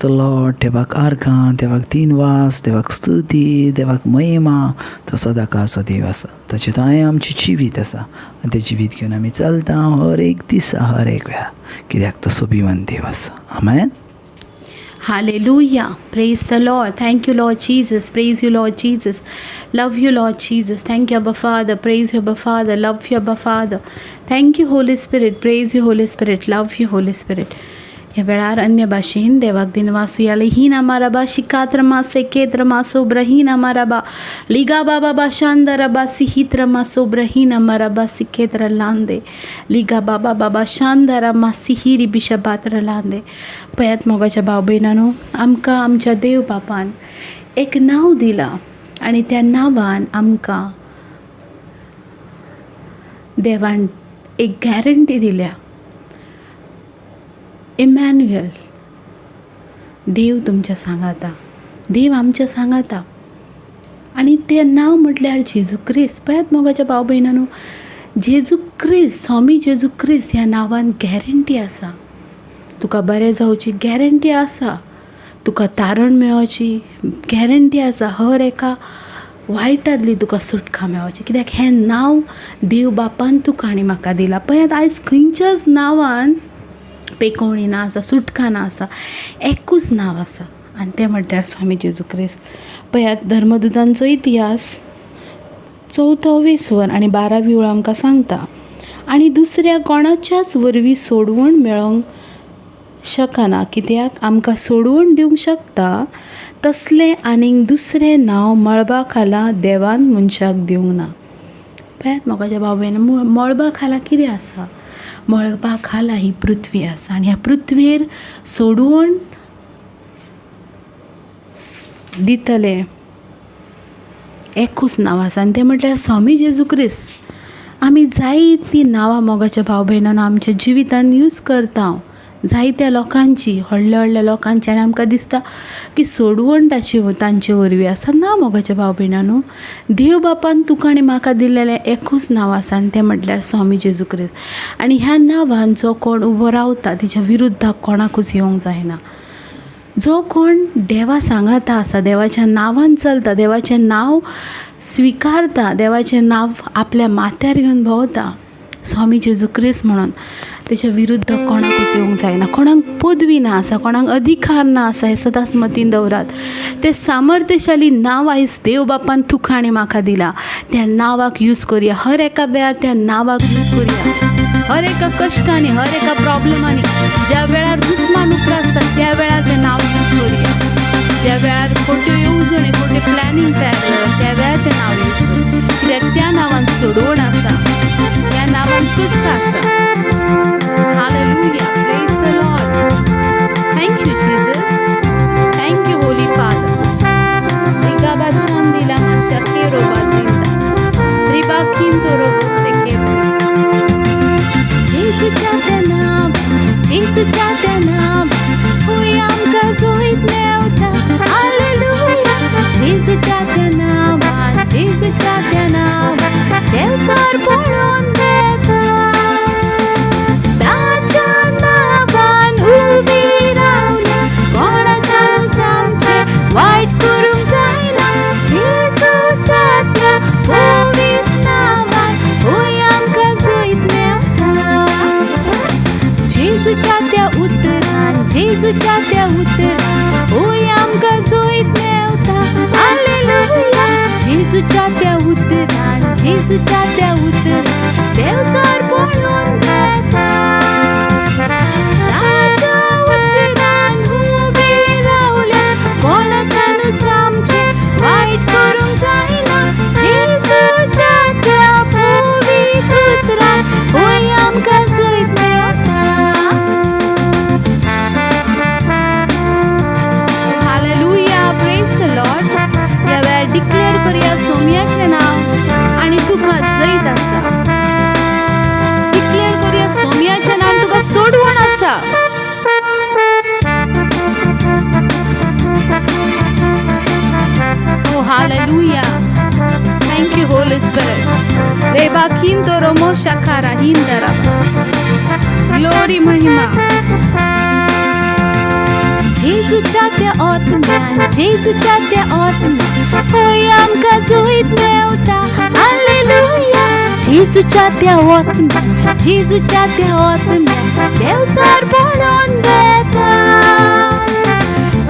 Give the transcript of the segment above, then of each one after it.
The Lord. देवाक आर्गां, देवाक दिनवास, देवाक स्तुती, देवाक महिमा. तो सदांकाळचो देव आसा. ताचें तांय आमचें जिवीत आसा आनी तें जिवीत घेवन आमी चलता हर एक दिसा, हर एक वेळा, कित्याक तो सोबिवन देव आसा. आमेन. Hallelujah. Praise the Lord. Thank you, Lord Jesus. Praise you, Lord Jesus. Love you, Lord Jesus. Thank you, Abba Father. Praise you, Abba Father. Love you, Abba Father. Thank you, Holy Spirit. Praise you, Holy Spirit. Love you, Holy Spirit. ह्या वेळार अन्य भाशेन देवाक दिनवासुया. लिहिना माराबा शिकात्रमा सेकेत्रमा सोब्रहीना माराबा लिगा बाबा बाशांदरबा सिहित्रमा सोब्रहीना माराबा सिखेत्र लांदे लिगा बाबा बाबा शांदरा मा सिहिरी बिशबात्र लांदे. पळयात मोगाच्या भाव भयणांनो, आमकां आमच्या देव बापान एक नांव दिलां आनी त्या नांवान आमकां देवान एक गॅरंटी दिल्या. इमॅन्युएल, देव तुमच्या सांगाता, देव आमच्या सांगाता. आनी तें नांव म्हटल्यार जेजू क्रिस्त. पळयात मोगाच्या भाव भयणांनो, जेजू क्रिस्त, स्वामी जेजू क्रिस्त ह्या नांवान गॅरंटी आसा. तुका बरें जावची गॅरंटी आसा, तुका तारण मेळोची गॅरंटी आसा, हर एका वायटांतली तुका सुटका मेळोची, कित्याक हें नांव देव बापान तुका आनी म्हाका दिलां. पळयात, आयज खंयच्याच नांवान पेकोवणी ना आसा, सुटका ना आसा, एकूच नांव आसा आनी तें म्हटल्यार स्वामी जेजू क्रिस्त. पळयात, धर्मदुतांचो इतिहास चवथो विसवर आनी बारावी ओळ आमकां सांगता, आनी दुसऱ्या कोणाच्याच वरवीं सोडवण मेळोंक शकना, कित्याक आमकां सोडवण दिवंक शकता तसलें आनीक दुसरें नांव मळबा खाला देवान मनशाक दिवंक ना. पळयात मोगाच्या भाव भयण, मळबा खाला कितें आसा? मळबा खाला ही पृथ्वी आसा आनी ह्या पृथ्वेर सोडवण दितलें एकूच नांव आसा आनी तें म्हटल्यार स्वामी जेजू क्रिस्त. आमी जायतीं नांवां मोगाच्या भाव भयणांनो आमच्या जिवितान यूज करता, जायत्या लोकांची, व्हडल्या व्हडल्या लोकांची, आनी आमकां दिसता की सोडवण ताचे तांचे वरवीं आसा. ना मोगाच्या भाव भयणांनो, देव बापान तुका आनी म्हाका दिल्लेलें एकूच नांव आसा आनी तें म्हटल्यार स्वामी जेजू क्रिस्त. आनी ह्या नांवान जो कोण उबो रावता तेच्या विरुद्धाक कोणाकूच येवंक जायना. जो कोण देवा सांगाता आसा, देवाच्या नांवान चलता, देवाचें नांव स्विकारता, देवाचें नांव आपल्या माथ्यार घेवन भोंवता स्वामी जेजू क्रिस्त म्हणून, तेच्या विरुद्ध कोणाकूच येवंक जायना. कोणाक पदवी ना आसा, कोणाक अधिकार ना आसा, हें सदांच मतीन दवरात. तें सामर्थ्यशाली नांव आयज देव बापान तुका आनी म्हाका दिलां, त्या नांवाक यूज करुया. हर एका वेळार त्या नांवाक यूज करुया. हर एका कश्टांनी, हर एका प्रॉब्लमांनी, ज्या वेळार दुस्मान उप्रासता त्या वेळार तें नांव यूज करुया. ज्या वेळार खोट्यो येवजण्यो, खोट्यो प्लॅनिंग तयार जाता त्या वेळार तें नांव यूज करुया, कित्याक त्या नांवान सोडवण आसा, त्या नांवान सुटका आसा. Hallelujah. Praise the Lord. Thank you, Jesus. Thank you, Holy Father. Rigaba shandila mashakiro bazinda. Ribakinto robo seketra. जेजूच्या त्या नांव, जेजूच्या त्या नांव, हुंय आमकां जोयत मेवता. हालेलुया. जेजूच्या त्या नांवान, जेजूच्या त्या नांवान, देवचार पळोवन वेता. ताच्या नांवान उबी रावल्या कोणाच्यानूच आमचें वायट करूंक जायना. जेजूच्या त्या पवित्र नांवान हुंय आमकां जैत मेवता. जेजूच्या त्या उतरान, जेजूच्या त्या उतरान, हुंय आमकां जैत मेवता. हालेलुया. जेजूच्या त्या उतरान, जेजूच्या त्या उतरान, देवचार पळोवन वेता. ताच्या उतरान उबी रावल्या कोणाच्यानूच आमचें वायट करूंक जायना. जेजूच्या त्या पवित्र उतरान हुंय आमकां जैत मेवता. Hallelujah. Praise the Lord. ह्या वेळार डिक्लेअर करुया सोमयाचें नांव आनी तुका जैत आसा. डिक्लेअर करुया सोमयाचें नांव, तुका सोडवण आसा. Oh, hallelujah. Thank you, Holy Spirit. Reba kinto romo shakara hindaraba. Glory महिमा. जेजूच्या त्या आत्म्यान, जेजूच्या त्या आत्म्यान होय आमकां जैत मेवता. हालेलुया. जेजूच्या त्या आत्म्यान, जेजूच्या त्या आत्म्यान देवचार पडोन वेता.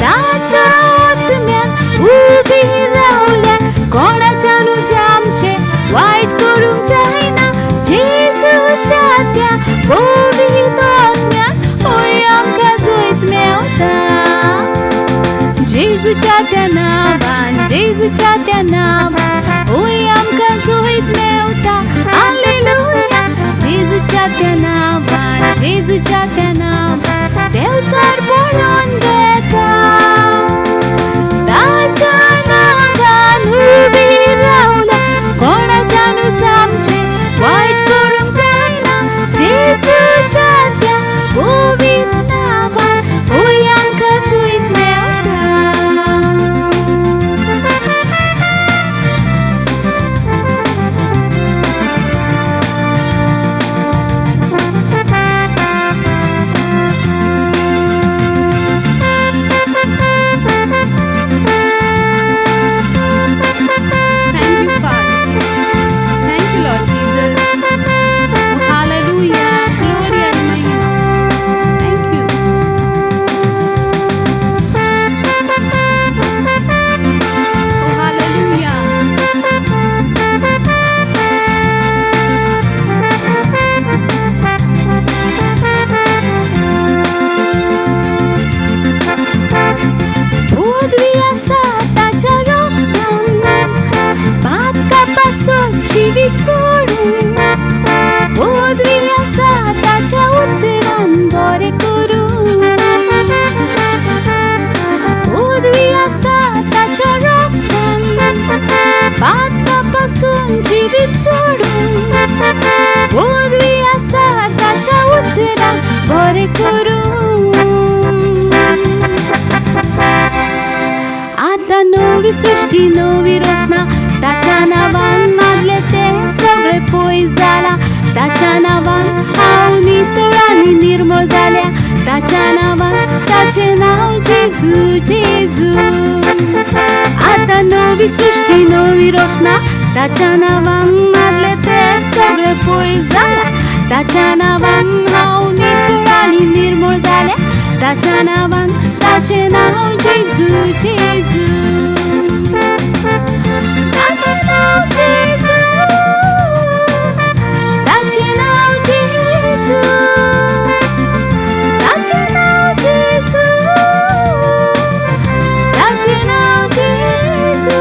ताच्या आत्म्यान उबी रावल्यार कोणाच्यानूच आमचें वायट करूंक जायना. जेजूच्या त्या पवित्र आत्म्यान होय आमकां जैत मेवता. जेजूच्या त्या नांवान, जेजूच्या त्या नांवान होय आमकां जैत मेवता. हालेलुया. जेजूच्या त्या नांवान, जेजूच्या त्या नांवान देवचार पडोन वेता. ताच्या नांवान उबी रावल्यार कोणाच्यानूच आमचें वायट करूंक जायना. जेजूच्या त्या पवित्र नांवान होय आमकां जैत मेवता. Thank you, Father. Thank you, Lord Jesus. Oh, hallelujah. Glory and mahima. Thank you. Oh, hallelujah. पदवी आसा ताच्या रोगान, पातका पासून जिवीत सोडून. पदवी आसा ताच्या उतरान बरें करून. पदवी आसा ताच्या रोगान, पातका पासून जिवीत सोडून. पदवी आसा ताच्या उतरान बरें करून. आतां नवी सृश्टी नवी रचना ताच्या नांवान नादले तें सगळें पयस जालां. ताच्या नांवान हांव नितळ आनी निर्मळ जाल्या. ताच्या नांवान, ताचें नांव जेजू, जेजू. आतां नवी सृश्टी नवी रचना ताच्या नांवान नादले तें सगळें पयस जालां. ताच्या नांवान हांव नितळ आनी निर्मळ जाल्या. ताच्या नांवान, ताचें नांव जेजू, जेजू. ताचें नांव जेजू, ताचें नांव जेजू, ताचें नांव जेजू, ताचें नांव जेजू.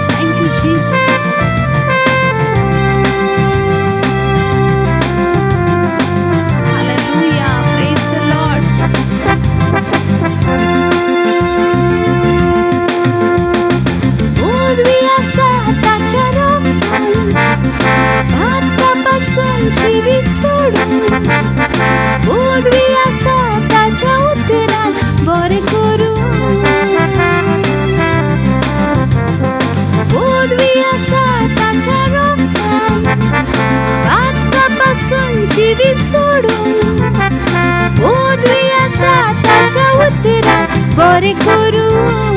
Thank you, Jesus. Hallelujah. Praise the Lord. पदवी आसा ताच्या रोगान, पातका पासून जिवीत सोडून. पदवी आसा ताच्या उतरान बरें करून. पदवी आसा ताच्या रोगान, पातका पासून जिवीत सोडून. पदवी आसा ताच्या उतरान बरें करून.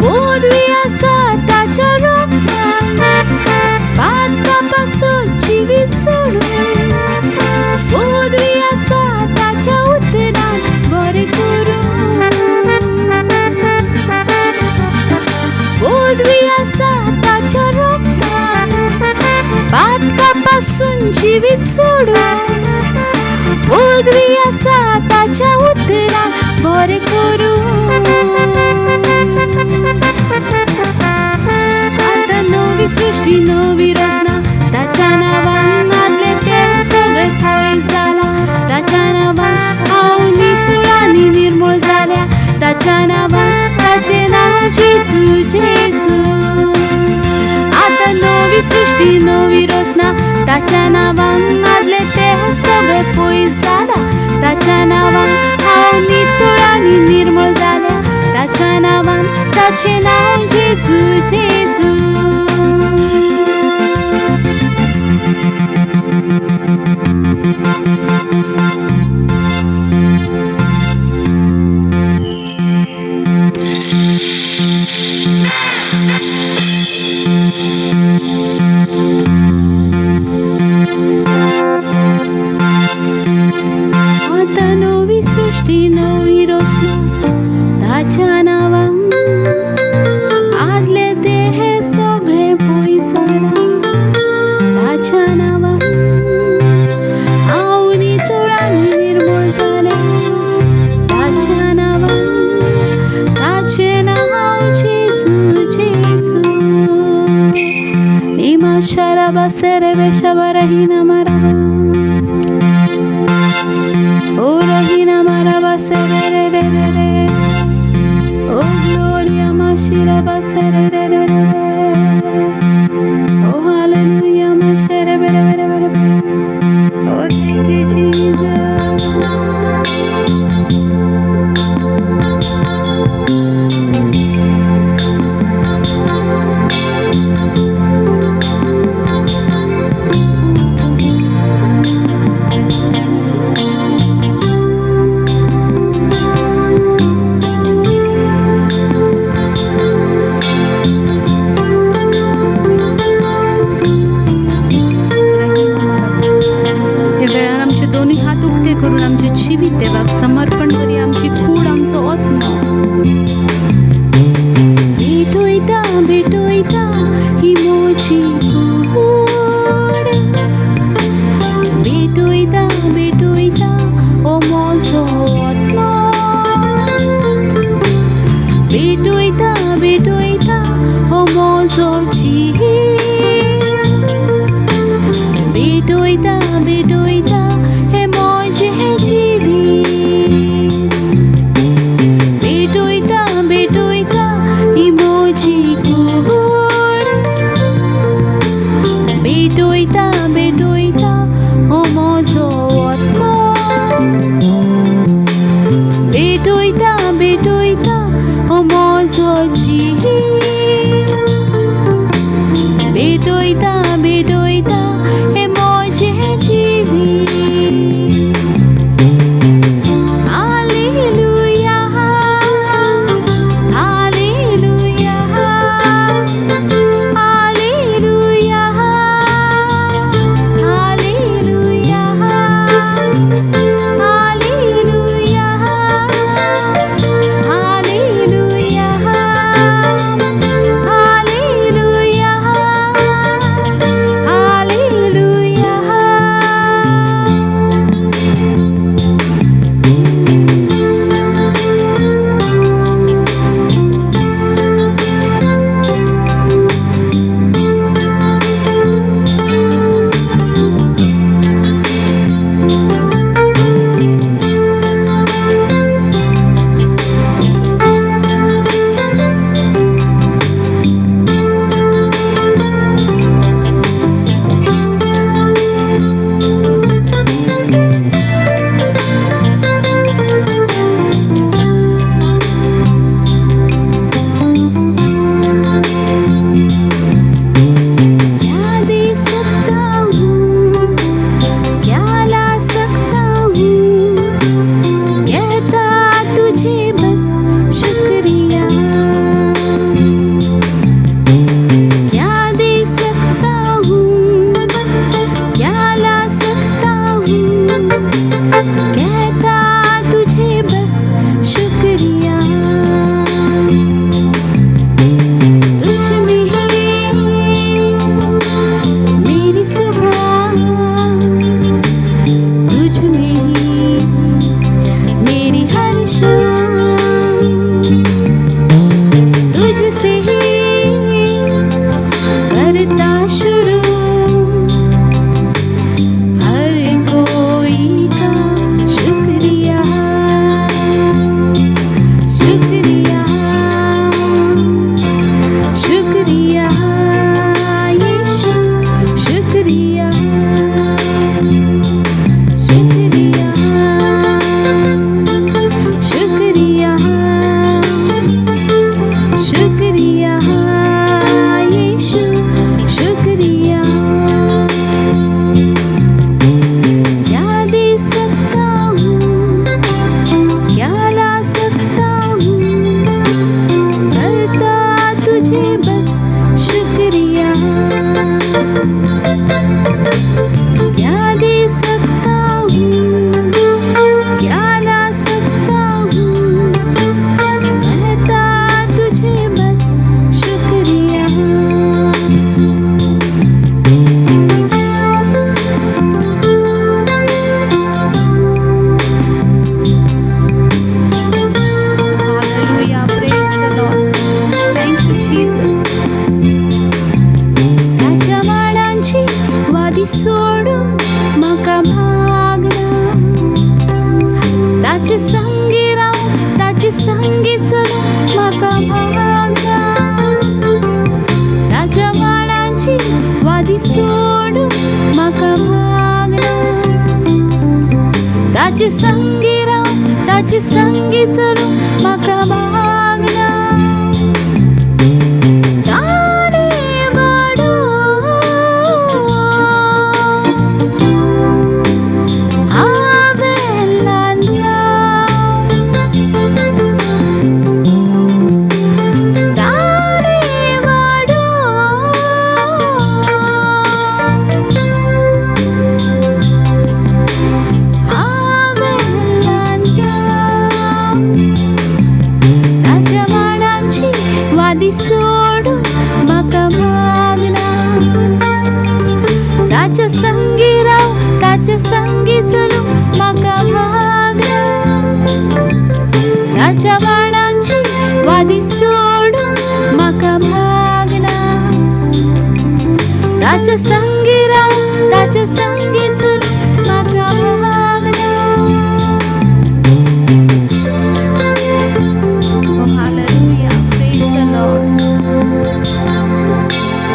पदवी आसा ताच्या रोगान, पातका पासून जिवीत सोडून. पदवी आसा ताच्या उतरान बरें करून. पदवी आसा ताच्या रोगान, पातका पासून जिवीत सोडून. पदवी आसा ताच्या उतरान बरें करून. आतां नवी सृश्टी नवी रचना ताच्या नांवान नादले तें सगळें पयस जालां. ताच्या नांवान हांव नितळ आनी निर्मळ जाल्या. ताच्या नांवान, ताचें नांव जेजू, जेजू. आतां ताच्या नांवान आदले ते सगळे पयस जाला, ताच्या नांवान हांव नितळ आनी निर्मळ जाल्या, ताच्या नांवान, ताचें नांव जेजू जेजू. आतां नवी सृश्टी नवी रोशना ताच्या नांवान, आदले ते हे सगळे पयस जाला, ताच्या नांवान हांव नितळ आनी निर्मळ जालें, ताच्या नांवान, ताचें नांव जेजू जेजू. निमा शराबा सेरेबे शबरहिना मराबा, ओ रहीना maraba sere re re re re, oh gloria mashira basere re re re re, oh hallelujah mashere bere bere bere bere, oh thank you Jesus. क्या दे सकता हूँ, क्या ला सकता हूँ, कहता तुझे बस शुक्रिया। Hallelujah, praise the Lord. Thank you, Jesus. ताच्या माडांची वादी सोडून म्हाका भागना, ताचे संगी राव, ताचे संगी चलूं म्हाका भागना। ताच्या माडांची वादी सोडून म्हाका भागना, ताचे संगी राव, ताचे संगी चलूं म्हाका भागना। ताणें वाडो हांवें ल्हान जावं, ताणें वाडो हांवें ल्हान जावं, ताच्या माडांची वादी सोडून म्हाका भागना, ताच्या संगी राव, ताच्या संगी चलूं म्हाका भागना। ताच्या बाणांची वादी सोडून म्हाका भागना, ताच्या संगी राव, ताच्या संगी चलूं म्हाका भागना। Oh, hallelujah. Praise the Lord.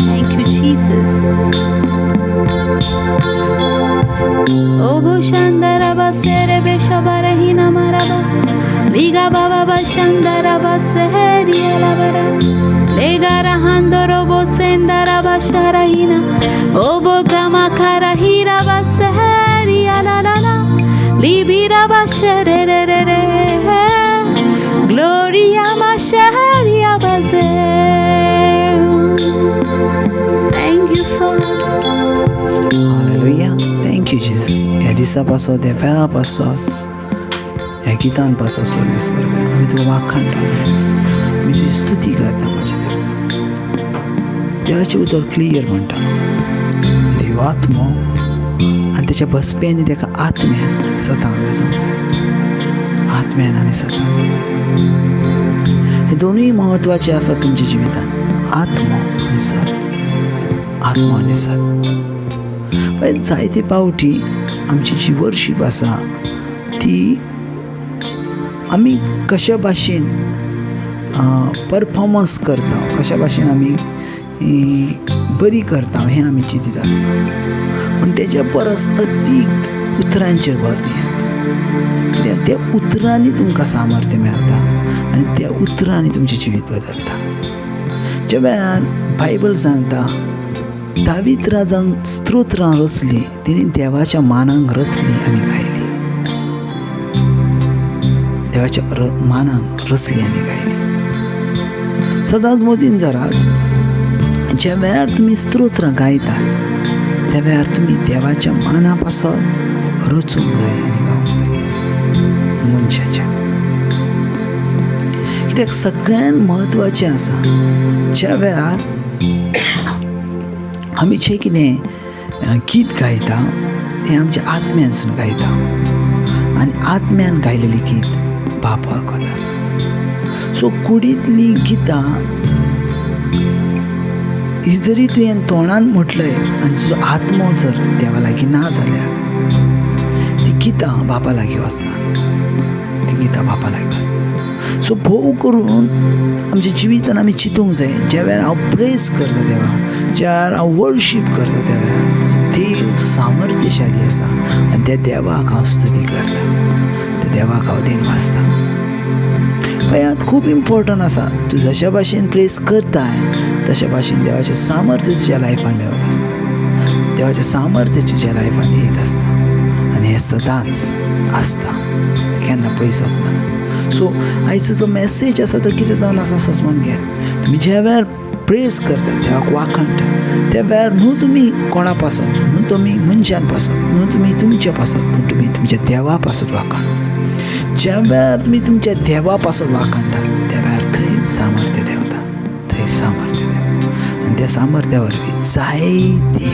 Thank you, Jesus. Oh, Boshandaraba Serebe Shabarahina Maraba. Liga Baba Bashandaraba Seheria Labara. Legarahandorobo Sendaraba Sharahina. Oh, Bokamakara Hira Baseheria La La La. Libira Bashere. Gloria Masharia Baze. Thank you, Father. Hallelujah. Thank you, Jesus. ह्या दिसा पासत, ह्या वेळा पासत, ह्या गितान पासत service करता आमी तुका वाखाणटा, आमी तुजी स्तुती करता। म्हाज्या देवा, देवाचें उतर क्लियर म्हणटा, देव आत्मो आनी तेच्या बसप्यांनी ताका आत्म्यान आनी सतान वचूंक जाय। आत्म्यान आनी सतान हे दोनूय म्हत्वाचे आसा तुमच्या जिवितान, आत्मो आनी सत, आत्मो आनी सत। पण जायते पावटी आमची जी वर्शीप आसा ती आमी कशा भाशेन परफॉर्मन्स करता, कशा भाशेन आमी बरी करता हें आमी चिंतीत आसता, पूण तेज्या परस अदीक उतरांचेर भर दियात, कित्याक त्या उतरांनी तुमकां सामर्थ्य मेळटा आनी त्या उतरांनी तुमचें जिवीत बदलता। ज्या वेळार बायबल सांगता दावीद राजान स्तोत्रां रचलीं, तिणें देवाच्या मानांक रचलीं आनी गायलीं, देवाच्या मानांक रचलीं आनी गायलीं। सदांच मदीं जरात, ज्या वेळार तुमी स्तोत्रां गायतात त्या वेळार तुमी देवाच्या माना पासत रचूंक जाय आनी गावंक जाय मनशाच्या, कित्याक सगळ्यान म्हत्वाचें आसा ज्या वेळार आमी जें कितें गीत गायता हें आमच्या आत्म्यानसून गायता आनी आत्म्यान गायलेलें गीत बाप वळखता। सो कुडींतलीं गितां ही जरी तुवें तोंडान म्हटलें आनी तुजो आत्मो जर देवा लागीं ना जाल्यार ती गितां बापा लागीं वचना, ती गितां बापा लागीं वचना। सो भोव करून आमच्या जिवितान आमी चिंतूंक जाय, ज्या वेळार हांव प्रेस करता देवा, ज्या वेळार हांव वर्शीप करता त्या वेळार म्हजो देव सामर्थ्यशाली आसा आनी त्या देवाक हांव स्तुती करता, त्या देवाक हांव देन वाचता। पळयात खूब इम्पॉर्टंट आसा, तूं जशा भाशेन प्रेस करताय तशा भाशेन देवाचें सामर्थ्य तुज्या लायफान मेळत आसता, देवाचें सामर्थ्य तुज्या लायफान येत आसता आनी हें सदांच आसता, तें केन्ना पयस वचना। सो आयचो जो मॅसेज आसा तो कितें जावन आसा सजमान घेयात, तुमी ज्या वेळार प्रेज करता, देवाक वाखणटा, त्या वेळार न्हू तुमी कोणा पासत, न्हू तुमी मनशान पासत, न्हू तुमी तुमच्या पासत, पूण तुमी तुमच्या देवा पासत वाखाण. ज्या वेळार तुमी तुमच्या देवा पासत वाखाणटात त्या वेळार थंय सामर्थ्य देंवता, थंय सामर्थ्य देंवता आनी त्या सामर्थ्या वरवीं जायते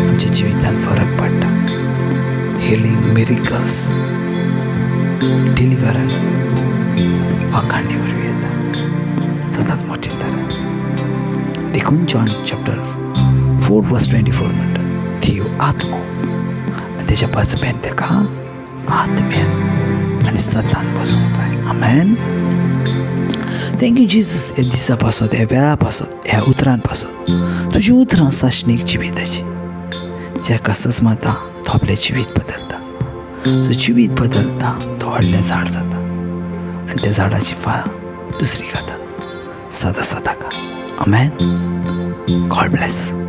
आमच्या जिवितान फरक पडटा. हिलींग, मिरिकल्स, डिलिवरन्स वाखाणणी वरवीं येता. सदांच मोठीन धरात. देखून John chapter 4 verse 24 म्हणटा, देव आत्मो आनी तेच्या बसप्यान ताका आत्म्यान आनी सतान बसूंक जाय. आमेन. Thank you Jesus, ह्या दिसा पासत, ह्या वेळा पासत, ह्या उतरान पासत. तुजी उतरां सासणीक जिविताची. जाका सजमता तो आपलें जिवीत बदलता. जो जिवीत बदलता तो व्हडलें झाड जाता आनी त्या झाडाची फळां दुसरी खातात सदां सदां का. आमेन. God bless.